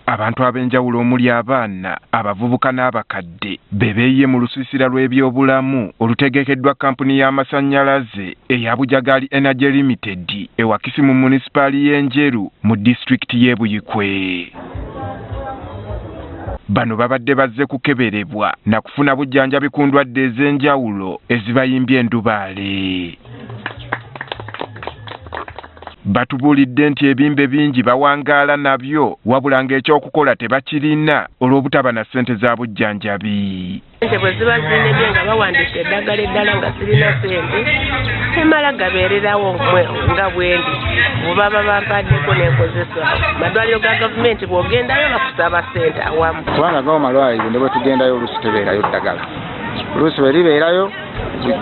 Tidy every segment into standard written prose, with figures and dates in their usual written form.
Abantu ab'enjawulo omuli abaana, abavubuka n'abakadde be beeyiye mu lusiisira lw'ebyobulamu olutegekeddwa kkampuni y'amasannyalaze eya Bujagali Energy Limited e Wakisi mu munisipaali y'e Njeru mu disitulikiti y'e Buikwe. Bano babadde bazze kukeberebwa na kufuna bujjanjabi ku ndwadde ez'enjawulo ezibayimbye endubaale. Batubuulidde nti ebimbe bingi bawangaala nabyo wabula ng'ekyokukola tebakirina olw'obutaba na ssente za bujjanjabi. Ssente bwe ziba zinemye nga bawandiika eddagala eddala nga sirina ssente emala gabeererawo nga bwendi bwebaba bampaddeko nenkozesaawo. Amalwaliro ga gavumenti bw'ogendayo bakusaba ssente awamu. Kubanga gawo malwaliro ne bwe tugendayo oluusi tebeerayo ddagala, oluusi bwe libeerayo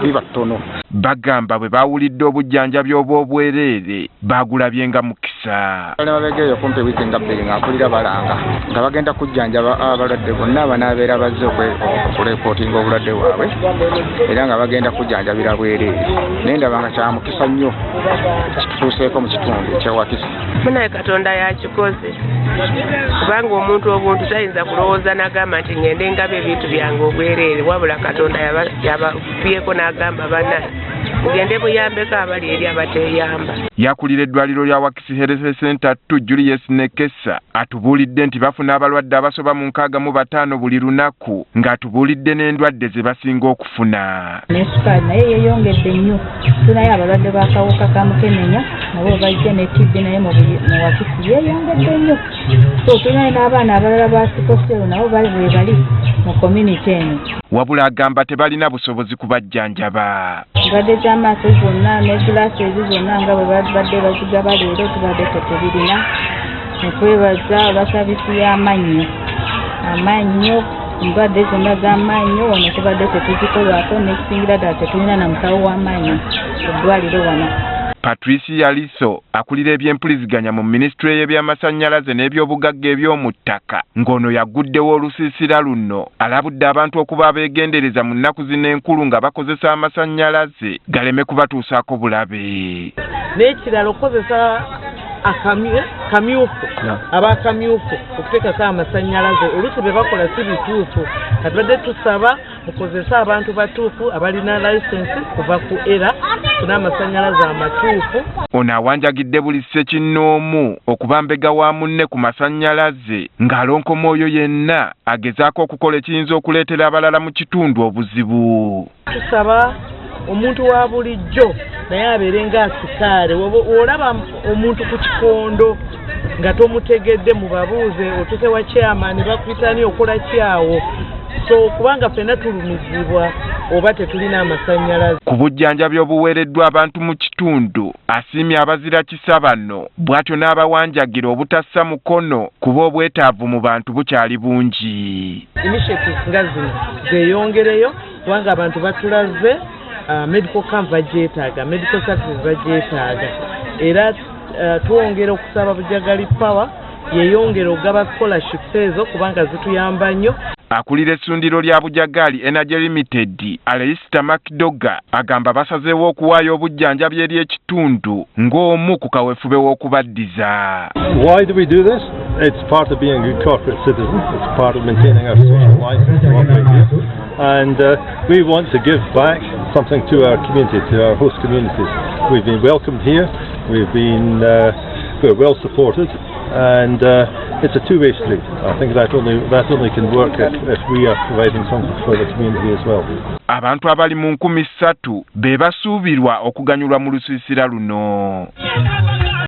biba ttono. Bagamba bwe bawulidde obujjanjabi obw'obwereere baagulabye nga mukisa. Mabega eyo kumpi wiiki nga 2 nga mpulira balanga nga bagenda kujjanjaba abalwadde bonna abanaabeera bazze okureportinga obulwadde bwabwe era nga bagenda kujjanjabira bwereere. Naye ndaba nga kya mukisa nnyo kitutuuseeko mu kitundu ekya Wakisi. Munaye Katonda yakikoze kubanga omuntu obuntu tayinza kulowooza n'agamba nti ngende ngaba ebintu byange obwereere, wabula Katonda yabafubyeko n'agamba bannaye mugende muyambeko abali eri abateeyamba. Yakulira eddwaliro lya Wakisi Health Center 2 Julius Nekesa atubuulidde nti bafuna abalwadde abasoba mu 65 buli lunaku ng'atubuulidde n'endwadde ze basinga okufuna. Ne sukaali naye yeeyongedde nnyo, tunayo abalwadde b'akawuka ka mukenenya nabo bajja ne TB naye mu Wakisi yeeyongedde nnyo. So tulinayo n'abaana abalala ba sickle cell nabo bali bwe bali mu community eno. Wabula agamba tebalina busobozi kubajjanjaba. Endwadde z'amaaso zonna ne glasses zonna nga bwe babadde bazigaba leero tubadde tetubirina. Okwebaza olwa saavisi y'amannyo, amannyo endwadde zonna z'amannyo wano tubadde tetuzikolwako n'ekisingira ddala tetulina na musawo w'amannyo ku ddwaliro wano. Patricia Liso akulira ebyempuliziganya mu minisitule y'ebyamasannyalaze n'ebyobugagga eby'omu ttaka ng'ono yaguddewo olusiisira luno alabudde abantu okuba abeegendereza mu nnaku zino enkulu nga bakozesa amasannyalaze galeme kubatuusaako bulabe. N'ekirala okukozesa kamyufu, abakamyufu okuteekako amasannyalaze oluusi bye bakola si bituufu. Katubadde tusaba mukozese abantu batuufu abalina layisensi kuva ku ERA tufune amasannyalaze amatuufu. Ono awanjagidde buli ssekinnoomu okuba mbega wa munne ku masannyalaze ng'alonkoma oyo yenna agezaako okukola ekiyinza okuleetera abalala mu kitundu obuzibu. Tusaba omuntu wa bulijjo naye abeere ng'asikaale. Olaba omuntu ku kikondo nga tomutegedde mubabuuze otuuse wa chairman bakuyita ani okola kyawo. So kubanga ffenna tulumizibwa oba tetulina amasannyalaze. Ku bujjanjabi obuweereddwa abantu mu kitundu asiimye abazira kisa bano bw'atyo n'abawanjagira obutassa mukono kuba obwetaavu mu bantu bukyali bungi. Initiatives nga zino zeeyongereyo kubanga abantu batulaze medical camp bagyetaaga, medical services bagyetaaga era twongera okusaba Bujagali Power yeeyongere okugaba scholarships ezo kubanga zituyamba nnyo. Akulira essundiro lya Bujagali Energy Limited Aleista Macdoga agamba basazeewo okuwaayo obujjanjabi eri ekitundu ng'omu ku kaweefube w'okubaddiza. Why do we do this? It's part of being a good corporate citizen. It's part of maintaining our social license to operate here. And we want to give back something to our community, to our host communities. We've been welcomed here, we're well supported, and it's a two-way street. I think that only can work if we are providing something for the community as well. Abantu abali mu 3,000 be basuubirwa okuganyulwa mu lusiisira luno.